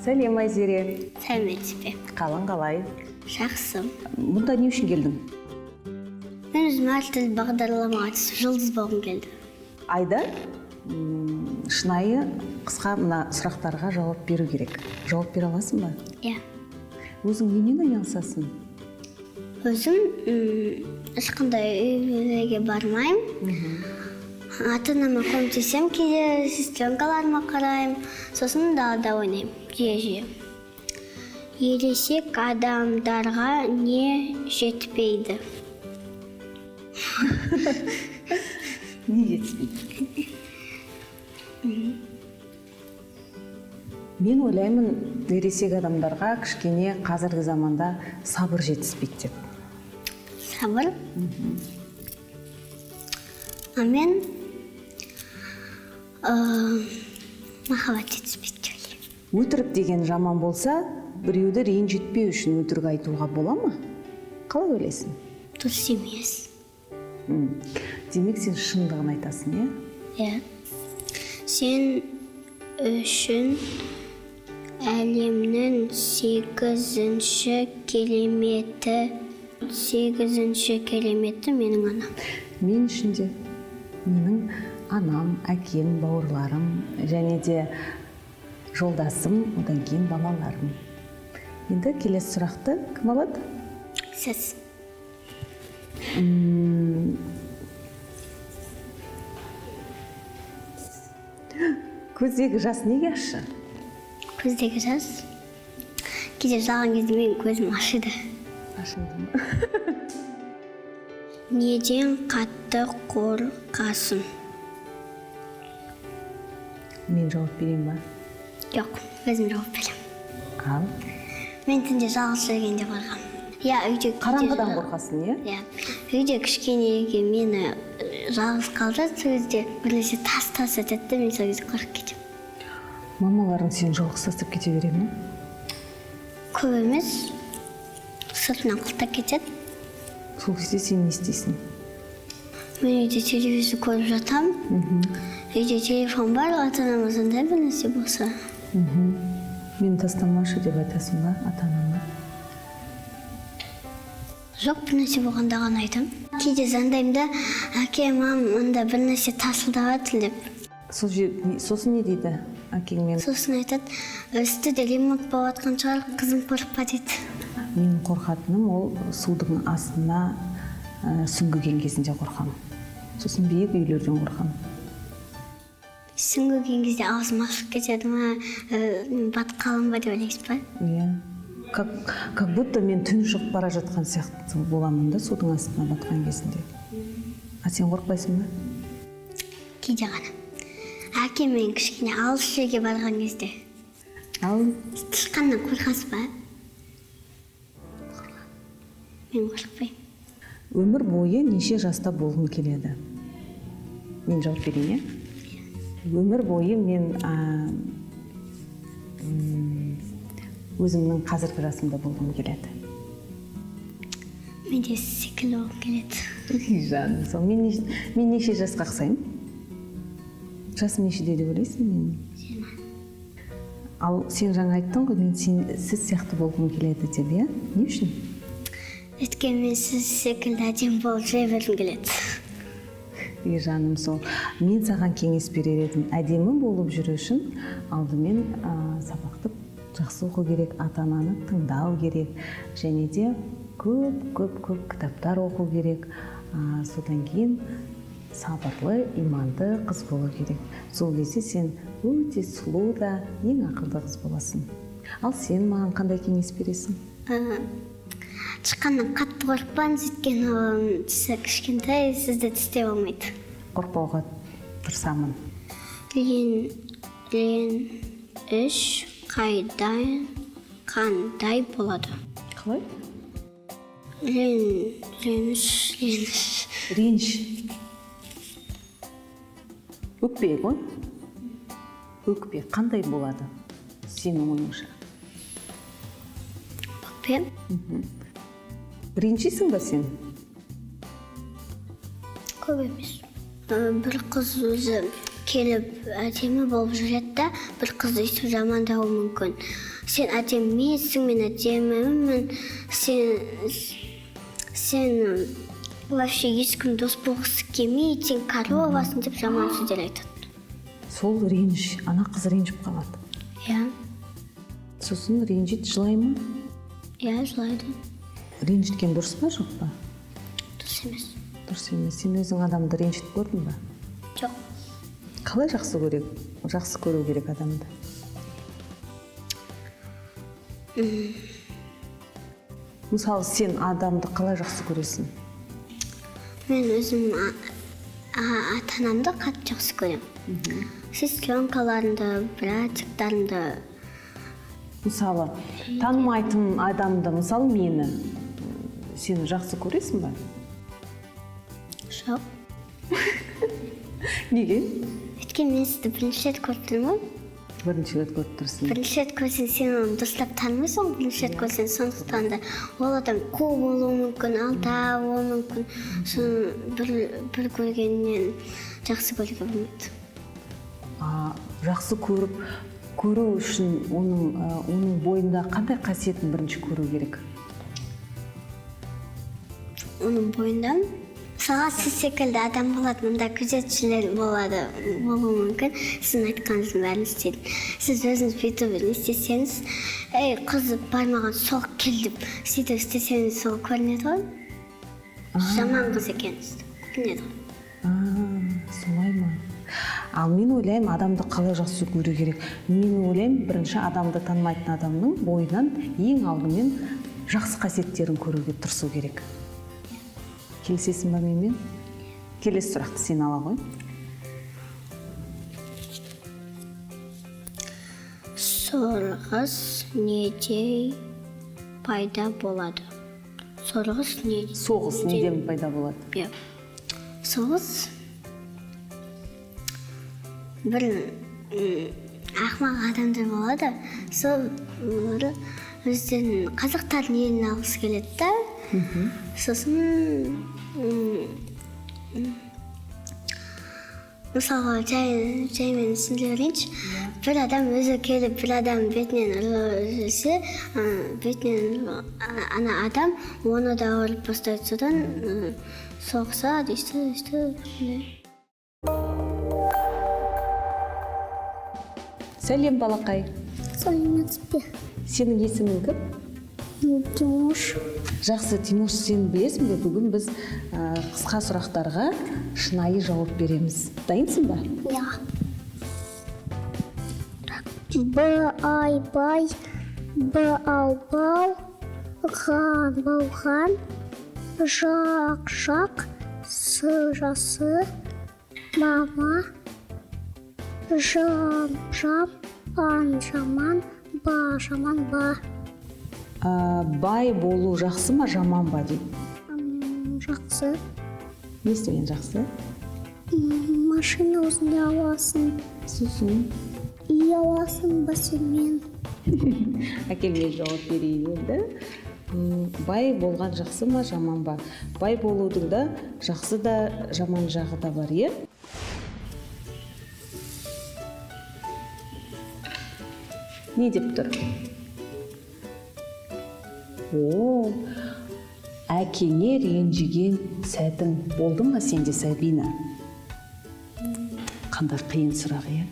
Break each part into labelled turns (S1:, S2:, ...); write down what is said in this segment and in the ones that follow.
S1: Сәлем, Айзере.
S2: Сәлеметсіз бе?
S1: Қалың қалай?
S2: Жақсы.
S1: Мұнда не үшін келдің?
S2: Мен өзім әртүрлі бағдарламаға түсіп жұлдыз болғым келді.
S1: Айда шынайы қысқа мына сұрақтарға жауап беру керек. Жауап бере аласың ба?
S2: Иә.
S1: Өзің немен айналысасың?
S2: Өзім ешқандай үйлерге бармаймын. Ата-анама көмектесемін, кейде сестренкаларыма қараймын, сосын далада ойнаймын жиі-жиі. Ересек адамдарға не жетпейді?
S1: Не жетіспейді? Мен ойлаймын, ересек адамдарға кішкене қазіргі заманда сабыр жетіспейді деп.
S2: Сабыр? А мен махаббат жетіспейді деп ойлаймын.
S1: Өтірік деген жаман болса, біреуді ренжітпеу үшін өтірік айтуға бола ма? Қалай ойлайсың?
S2: Дұрыс емес.
S1: Демек, сен шындығын айтасың, иә?
S2: Иә. Сен үшін әлемнің 8-ші кереметі, 8-ші кереметі менің анам.
S1: Мен үшін де менің анам, әкем, бауырларым және де жолдасым, одан кейін балаларым. Енді келесі сұрақты кім алады?
S2: Сіз.
S1: Көздегі жас неге ащы?
S2: Көздегі жас? Кейде жылаған кезде менің көзім ашиды.
S1: Ашиды ма?
S2: Неден қатты қорқасың?
S1: Мен жауап берейін ба?
S2: Жоқ, өзім жауап беремін.
S1: Ал?
S2: Мен түнде жалғыз жүргенде қорқамын. Иә, үйде
S1: Қараңғыдан қорқасың, иә?
S2: Иә. Үйде кішкенеге мені жалғыз қалдырады, сол кезде бір нәрсе тас-тас етеді де, мен сол кезде қорқып кетемін.
S1: Мамаларың сені жалғыз тастап кете бере ме?
S2: Көп емес, сыртынан құлыптап кетеді.
S1: Сол кезде сен не істейсің?
S2: Мен үйде телевизор көріп жатамын. Үйде телефон бар, ата-анама звондаймын бір нәрсе болса.
S1: Мені тастамашы деп айтасың ба ата-анаңа?
S2: Жоқ, бір нәрсе болғанда ғана айтамын. Кейде звондаймын да, әке, мам, мында бір нәрсе тасылдап жатыр деп.
S1: Сол жер, сосын не дейді әкеңмен?
S2: Сосын айтады, үстіде ремонт болып жатқан шығар, қызым қорықпа дейді.
S1: Менің қорқатыным ол судың астына сүңгіген кезінде қорқамын. Сосын биік үйлерден қорқамын.
S2: Сүңгіген кезде аузым ашылып кетеді ма, батып қаламын ба деп ойлайсыз ба?
S1: Иә. Как будто мен түн шығып бара жатқан сияқты боламын да судың астына батқан кезінде. А сен қорықпайсың ба?
S2: Кейде ғана. Әкеммен кішкене алыс жерге барған кезде.
S1: Ал?
S2: Тышқаннан қорқасыз ба? Мен қорықпаймын.
S1: Өмір бойы неше жаста болғың келеді? Мен жауап берейін, иә? Өмір бойы мен өзімнің қазіргі жасымда болғым келеді.
S2: Мен де сіз секілді болғым келеді.
S1: Ей, жаным, сол. Мен неше жасқа ұқсаймын? Жасым нешеде деп ойлайсың менің?
S2: 20.
S1: Ал сен жаңа айттың ғой, мен сіз сияқты болғым келеді деп, иә? Не үшін?
S2: Өйткені мен сіз секілді әдемі болып жүре бергім келеді.
S1: Ей, жаным, сол. Мен саған кеңес берер едім. Әдемі болып жүру үшін алдымен сабақты жақсы оқу керек, ата-ананы тыңдау керек, және де көп, көп, көп кітаптар оқу керек. Содан кейін сабырлы, иманды қыз болу керек. Сол кезде сен өте сұлу да ең ақылды қыз боласың. Ал сен маған қандай кеңес бересің?
S2: Тышқаннан қатты қорықпаңыз, өйткені оның тісі кішкентай, сізді тістеп алмайды.
S1: Қорықпауға тырысамын.
S2: Реніш қандай болады?
S1: Қалай?
S2: Реніш, реніш.
S1: Реніш. Өкпе ғой? Өкпе қандай болады сенің ойыңша?
S2: Өкпе?
S1: Ренжисің ба сен?
S2: Көп емес. Бір қыз өзі Келіп әдемі болып жүреді да, бір қызды өйстіп жамандауы мүмкін. Сен әдемі емессің, мен әдемімін, сен вообще ешкім дос болғысы келмейді, сен коровасың деп жаман сөздер айтады.
S1: Сол реніш, ана қыз ренжіп қалады.
S2: Иә.
S1: Сосын ренжиді, жылай ма?
S2: Иә, жылайды.
S1: Ренжіткен дұрыс па, жоқ па?
S2: Дұрыс емес.
S1: Дұрыс емес. Сен өзің адамды ренжітіп көрдің ба?
S2: Жоқ.
S1: Қалай жақсы көру керек адамды? Мысалы, сен адамды қалай жақсы көресің?
S2: Мен өзім ата-анамды қатты жақсы көремін. Сестренкаларымды, братиктарымды.
S1: Мысалы, танымайтын адамды, мысалы мені, сен жақсы көресің ба?
S2: Жоқ.
S1: Неге?
S2: Өйткені мен сізді бірінші рет көріп тұрмын ғой.
S1: Бірінші рет көріп тұрсың.
S2: Бірінші рет көрсең, сен оны дұрыстап танымайсың ғой, бірінші рет көрсең, сондықтан да ол адам қу болуы мүмкін, алда болуы мүмкін. Соны бір көргеннен жақсы көруге болмайды.
S1: Жақсы көру үшін оның бойында қандай қасиетін бірінші көру керек?
S2: Оның бойында мысалға сіз секілді адам болады, мында күзетшілер болады, болуы мүмкін. Сіздің айтқаныңыздың бәрін істейді. Сіз өзіңіз бүйтіп не істесеңіз, ей, қыз бармаған соқ кел деп сөйтіп істесеңіз, сол көрінеді ғой. Жаман қыз екенсіз көрінеді ғой.
S1: Солай ма? Ал мен ойлаймын, адамды қалай жақсы көру керек? Мен ойлаймын, бірінші адамды танымайтын адамның бойынан ең алдымен жақсы қасиеттерін көруге тырысу керек. Келісесің ба менімен? Келесі сұрақты сен ала ғой.
S2: Сорғыс неден пайда болады? Сорғыс не?
S1: Соғыс неден пайда болады?
S2: Иә. Соғыс бір ақымақ адамдар болады. Сол олар өздерінің қазақтардың елін алғысы келеді да. Сосын мысалға жаймен түсіндіре берейінші. Бір адам өзі келіп бір адам бетінен ұрып жүрсе, бетінен ана адам оны да ұрып бастайды. Содан соғысады, өйстіп, өйстіп.
S1: Сәлем, балақай.
S2: Сәлеметсіз бе?
S1: Сенің есімің кім?
S2: Тимуш.
S1: Жақсы, Тимуш, сен білесің бе, бүгін біз қысқа сұрақтарға шынайы жауап береміз. Дайынсың ба?
S2: Иә. Б, ай, бай, б, ау, бау, ған, бауған, жақ, жақ, сы, жасы, мама, жам, жам, ан, жаман, ба, жаман, ба.
S1: Бай болу жақсы ма, жаман ба дейді?
S2: Жақсы.
S1: Не істеген жақсы?
S2: Машина өзіңде аласың.
S1: Сосын?
S2: Үй аласың басыңмен.
S1: Әкел, мен жауап берейін енді. Бай болған жақсы ма, жаман ба? Бай болудың да жақсы да, жаман жағы да бар, е? Не деп тұр? О, әкеңе ренжіген сәтің болды ма сенде, Сабина? Қандай қиын сұрақ, е?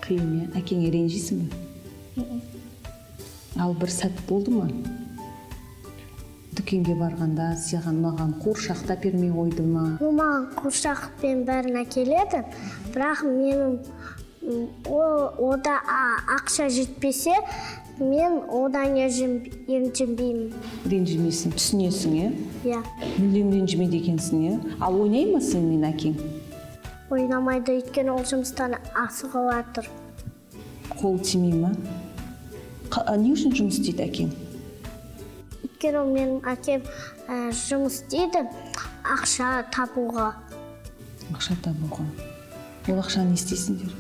S1: Қиын, е? Әкеңе ренжисің бе? Ал бір сәт болды ма? Дүкенге барғанда саған маған қуыршақ та бермей қойды ма?
S2: Ол маған қуыршақпен бәрін әкеледі, бірақ менің ода ақша жетпесе, мен одан ренжімеймін.
S1: Ренжімейсің, түсінесің, е?
S2: Иә.
S1: Мүлдем ренжімейді екенсің, е? Ал ойнай ма сенімен әкең?
S2: Ойнамайды, өйткені ол жұмыстан асығып жатыр.
S1: Қол тимей ма? Не үшін жұмыс істейді әкең?
S2: Өйткені менің әкем жұмыс істейді ақша табуға.
S1: Ақша табуға. Ол ақшаны не істейсіңдер?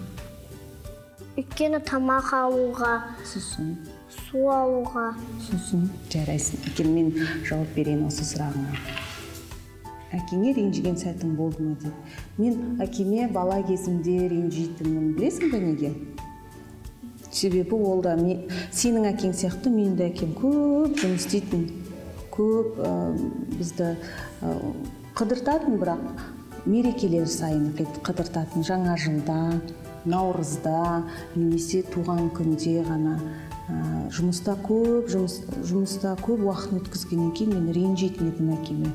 S2: Өйткені тамақ алуға.
S1: Сосын?
S2: Су алуға.
S1: Сосын? Жарайсың. Әкел, мен жауап берейін осы сұрағыңа. Әкеңе ренжіген сәтің болды ма деп. Мен әкеме бала кезімде ренжитінмін, білесің бе неге? Себебі ол да сенің әкең сияқты менің де әкем көп жұмыс істейтін, көп бізді қыдыртатын, бірақ мерекелер сайын қыдыртатын, жаңа жылда, наурызда немесе туған күнде ғана. Жұмыста көп жұмыста көп уақытын өткізгеннен кейін мен ренжитін едім әкеме,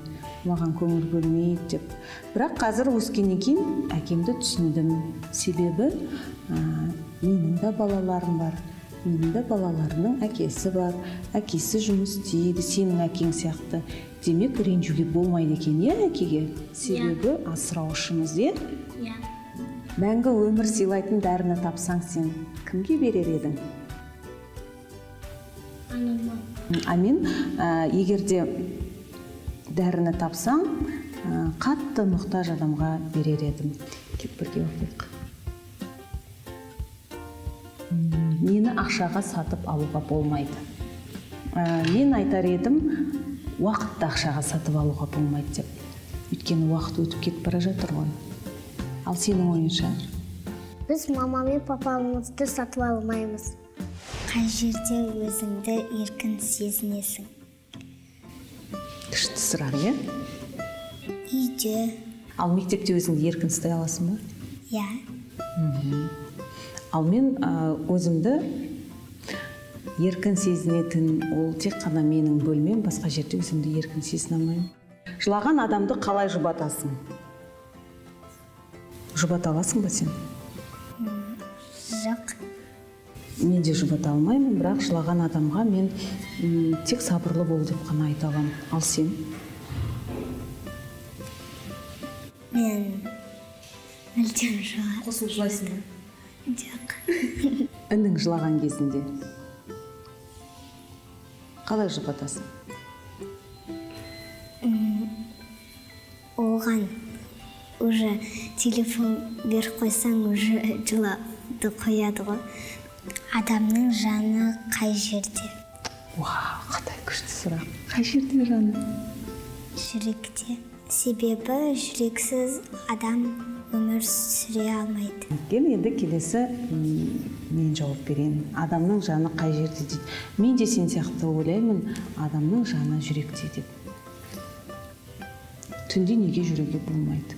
S1: маған көңіл бөлмейді деп. Бірақ қазір өскеннен кейін әкемді түсіндім. Себебі менің де балаларым бар, менің де балаларымның әкесі бар, әкесі жұмыс істейді сенің әкең сияқты. Демек, ренжуге болмайды екен, иә, әкеге? Себебі асыраушымыз, иә?
S2: Иә.
S1: Мәңгі өмір сыйлайтын дәріні тапсаң, сен кімге берер едің?
S2: Анама.
S1: А мен егер де дәріні тапсам, қатты мұқтаж адамға берер едім. Кеп бірге оқиық. Нені ақшаға сатып алуға болмайды? Мен айтар едім, уақытты ақшаға сатып алуға болмайды деп. Өйткені уақыт өтіп кетіп бара жатыр ғой. Ал сенің ойыңша?
S2: Біз мама мен папамызды сатып алмаймыз. Қай жерде өзіңді еркін сезінесің?
S1: Күшті сұрақ, иә?
S2: Үйде.
S1: Ал мектепте өзіңді еркін ұстай аласың ба?
S2: Иә.
S1: Ал мен өзімді еркін сезінетін ол тек қана менің бөлмем, басқа жерде өзімді еркін сезіне алмаймын. Жылаған адамды қалай жұбатасың? Жұбата аласың ба сен?
S2: Жоқ.
S1: Мен де жұбата алмаймын, бірақ жылаған адамға мен тек сабырлы бол деп қана айта аламын. Ал сен?
S2: Мен мүлдем жыла.
S1: Қосылып жылайсың ба?
S2: Жоқ.
S1: Інің жылаған кезінде қалай жұбатасың?
S2: Оған уже телефон беріп қойсаң, уже жылауды қояды ғой. Адамның жаны қай жерде?
S1: Уау, қандай күшті сұрақ. Қай жерде жаны?
S2: Жүректе. Себебі жүрексіз адам өмір сүре алмайды.
S1: Кел, енді келесі мен жауап берейін. Адамның жаны қай жерде дейді. Мен де сен сияқты ойлаймын, адамның жаны жүректе деп. Түнде неге жүруге болмайды?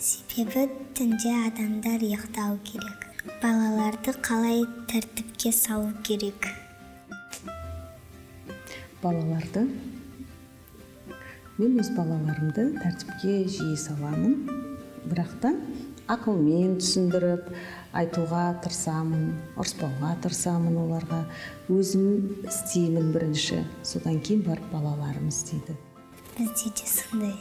S2: Себебі түнде адамдар ұйықтау керек. Балаларды қалай тәртіпке салу керек?
S1: Балаларды? Мен өз балаларымды тәртіпке жиі саламын. Бірақ та ақылмен түсіндіріп, айтуға тырысамын, ұрыспауға тырысамын оларға. Өзім істеймін бірінші, содан кейін барып балаларым істейді.
S2: Бізде де сондай.